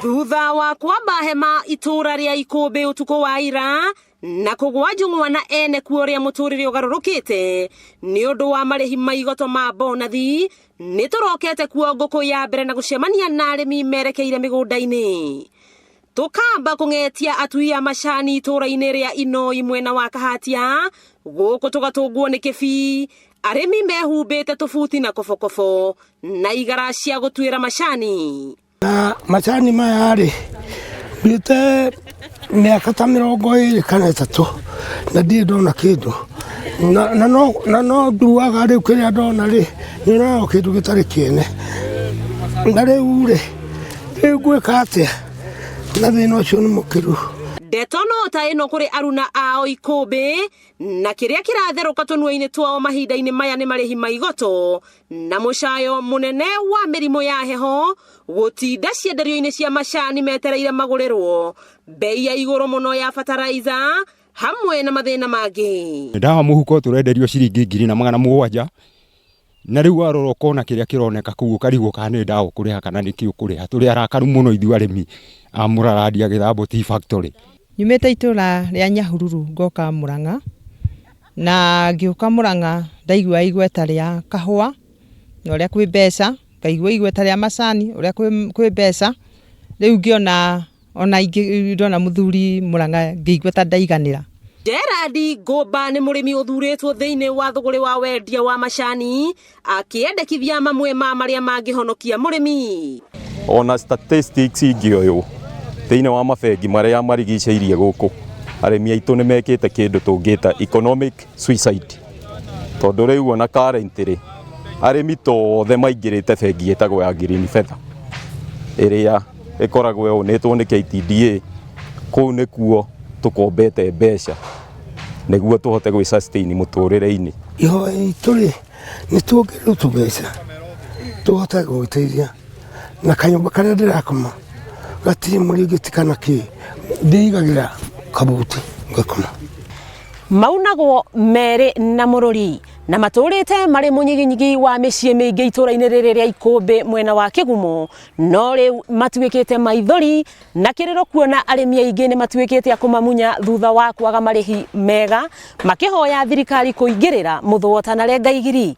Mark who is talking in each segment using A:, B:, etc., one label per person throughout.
A: Thutha wa kwamba hema itũra rĩa Ikũmbĩ ũtukũ wa ira na kũgwa njũng'wa na ene kuo ũrĩa mũtũrĩre ũgarũrũkĩte nĩ ũndũ wa marĩhi ma igoto ma bonathi, nĩ tũrokete kuo ngũkũ ya mbere na gũcemania na arĩmi merekeire mĩgũnda-inĩ. Tũkamba kũng'etia atui a macani itũra-inĩ rĩa Inoi mwena wa Kahatia, gũkũ tũgatũngwo nĩ kĩbii, arĩmi mehumbĩte tũbuti na kobokobo na igara cia gũtuĩra macani.
B: Na macani maya rĩ, nduĩte mĩaka ta 23 kana na ndirĩ ndona kĩndũ. Na no nduaga rĩu kĩrĩa ndona rĩ, nĩ ũrona kĩndũ gĩtarĩ kĩene. Na rĩu rĩ, rĩu ngwĩka atĩa? Na thĩna ũcio nĩ mũkĩru.
A: Ndeto no ta ĩno kũrĩ aruna ao Ikũmbĩ, na kĩrĩa kĩratherũka tũnua-inĩ twao mahinda-inĩ maya nĩ marĩhi ma igoto na mũcayo mũnene wa mĩrimũ ya heho, gũtinda cienderio-inĩ cia macani metereire magũrĩrwo, bei ya igũrũ mũno ya bataraiza hamwe na mathĩna mangĩ.
C: Ndawa mũhuko tũrenderio ciringi 1700, na rĩu warora ũkona kĩrĩa kĩroneka kũu ũkarigwo kana nĩ ndawa ũkũrĩha kana nĩ kĩ ũkũrĩha. Tũrĩ arakaru mũno ithuĩ arĩmi a Mũrarandia Gĩthambo Tea Factory.
D: Nyumĩte itũra rĩa Nyahururu ngoka Mũrang'a, na ngĩũka Mũrang'a ndaigua igweta rĩa kahũa na ũrĩa kwĩ mbeca, ngaigua igweta rĩa macani ũrĩa kwĩ mbeca, rĩu ngĩona ona ndona mũthuri Mũrang'a ngĩigua ta ndaiganĩra.
A: Gerard Ngũmba nĩ mũrĩmi ũthurĩtwo thĩinĩ wa thũgũrĩ wa wendia wa macani, akĩendekithia mamwe ma marĩa mangĩhonokia mũrĩmi.
E: Ona statistics ingĩoywo thĩinĩ wa mabengi marĩa marigicĩirie gũkũ, arĩmi aitũ nĩ mekĩte kĩndũ tũngĩta economic suicide, tondũ rĩu ona currently arĩmi tothe maingĩrĩte bengi ĩtagwo ya Green Feather ĩrĩa ĩkoragwo ĩũnĩtwo nĩ KTDA. Kũu nĩkuo tũkombete mbeca nĩguo tũhote gwĩ sustain mũtũrĩre-inĩ.
B: Ihoya itũ rĩ, nĩ tuongererwo tũbeca tũhote gwĩteithia na kanyũmba karĩa ndĩrakoma gatirĩ mũrĩngĩti kana kĩ, ndĩigagĩra kabuti ngakoma.
A: Maunagwo merĩ na mũrũri na matũrĩte marĩ mũnyiginyigi wa mĩciĩ mĩingĩ itũra-inĩ rĩrĩ rĩa Ikũmbĩ mwena wa Kĩgumo, no rĩu matuĩkĩte maithori na kĩrĩro kuona arĩmi aingĩ nĩ matuĩkĩte a kũmamunya thutha wa kwaga marĩhi mega, makĩhoya thirikari kũingĩrĩra mũthũo ũtanarenga igiri.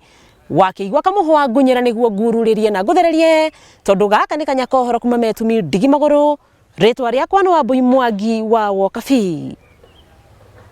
A: Wakĩigua kamũhwa ngunyĩra nĩguo ngururĩrie na ngũthererie, tondũ gaka nĩ kanya kohoro kuma metumi ndigi magũrũ. Rĩtwa rĩakwa nĩ Wambui Mwangi wa Wokabi.